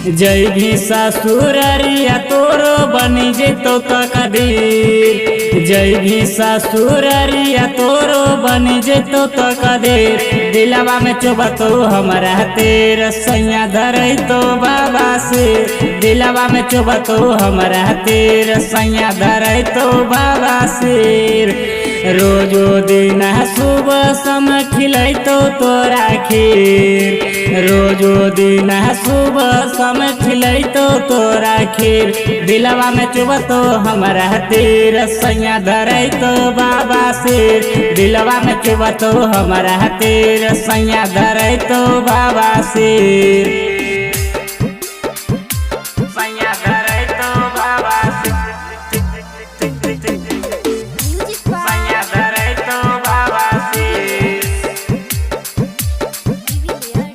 जैभी ससुररिया तोरो बनी जेतो तकदीर। जैभी ससुररिया तोरो बनी जेतो तकदीर। दिलवा में चुबतो हमरा तेर सैया धरैतो बाबा से। दिलवा में चुबतो हमरा तेर सैया धरैतो बाबा सिर। रोजो दिन सुबह सम खिलैतो तोरा खीर। रोजो दिन सुबह सम खिलैतो तोरा खीर। दिलवा में चुबतो हमरा तीर सैया धरैतो बाबा सिर। दिलवा में चुबतो हमरा तीर सैया धरैतो बाबा सिर। सैया धरैतो बाबा सिर। Music by सैया धरैतो बाबा सिर। DV Layer.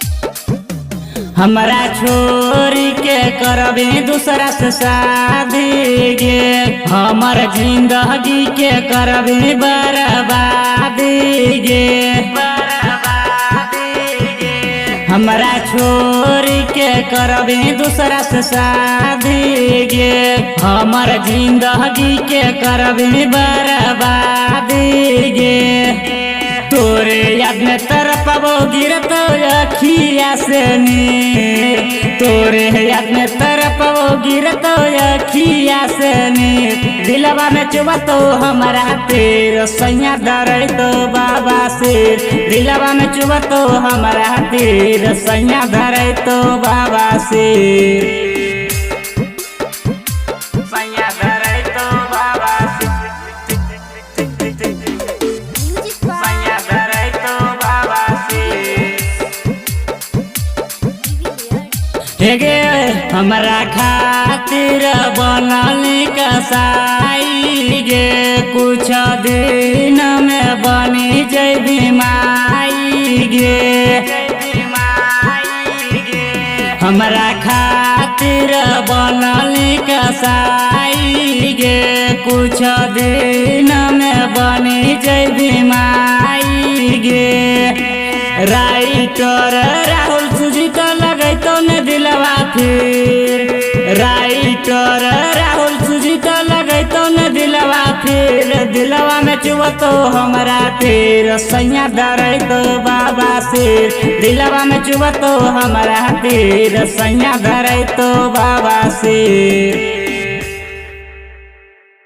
हमरा छोरी के करबे दूसरा से शादी गे। हमर जिंदगी के करबे बर्बादी गे। हमरा छोरी के करबे दूसरा से शादी गे। हमर जिंदगी के करबे बर्बादी गे। तोरे याद में तरपबो गिरतो अखिया से नीर। तोरे याद में तरपबो गिरतो अखिया से नीर। दिलवा में चुबतो हमरा तीर सैया धरैतो बाबा सिर। दिलवा में चुबतो हमरा तीर सैया धरैतो बाबा सिर। सैया धरैतो बाबा सिर। Music by सैया धरैतो बाबा सिर। DV Layer. हे गे हमरा खातिर बनल कसाई गे। कुछ दिन में बनी जैबी माई गे। हमरा खातिर बनल कसाई गे। कुछ दिन में बनी जैबी माई गे। राइटर राहुल सुजीत लगैतो ने दिलवा फिर। राइटर राहुल सुजीत लगैतो ने दिलवा फिर। दिलवा में चुबतो हमरा तीर सैया धरैतो बाबा सिर। दिलवा में चुबतो हमरा तीर सैया धरैतो बाबा सिर।